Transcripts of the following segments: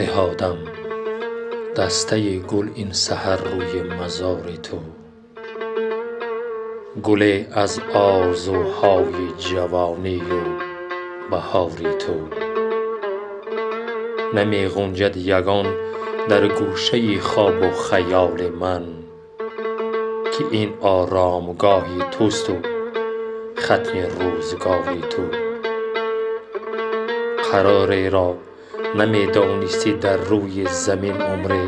Ниҳодам дастаи гул ин саҳар рӯи мазори ту, гуле аз орзуҳои ҷавонию баҳори ту. Намеғунҷад ягон дар гӯшаи хобу хаёли ман, ки ин оромгоҳи тусту хатми рӯзгори ту. Қарореро намедонистӣ дар рӯи замин умре,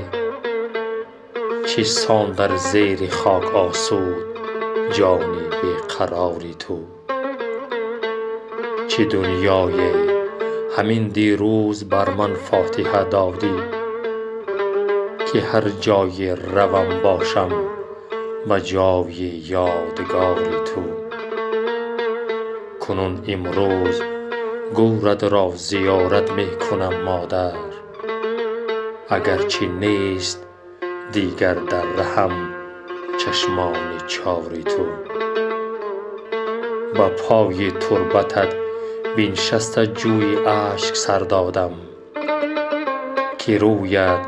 чӣ сон дар зери хок осуд ҷони беқарори ту. Чӣ дунёе ҳамин дирӯз бар ман фотиҳа додӣ, ки ҳар ҷое равам бошам ба ҷои ёдгори ту. Кунун имрӯз гӯрат ро зиёрат мекунам, модар, агарчи нест дигар дар раҳам чашмони чори ту. Ба пои турбатат биншаста ҷӯи ашк сар додам, ки рӯяд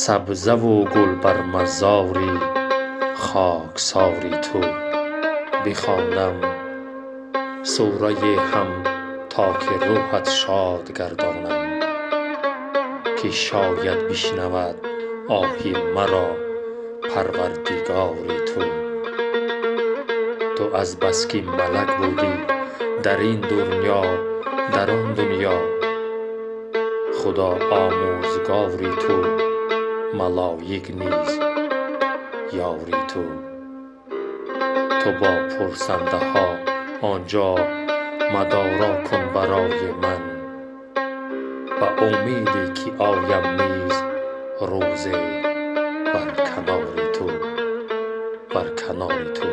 сабзаву гул бар мазори хоксори ту. Бихондам сурае ҳам то ки рӯҳат шод гардонам, ки шояд бишнавад оҳи маро Парвардигори ту. Ту аз бас ки малак будӣ дар ин дунё, дар он дунё, Худо омӯзгори ту, малоик низ ёри ту. Ту бо пурсандаҳо он ҷо мадоро кун барои ман, ба умеде ки оям низ рӯзе бар канори ту, бар канори ту.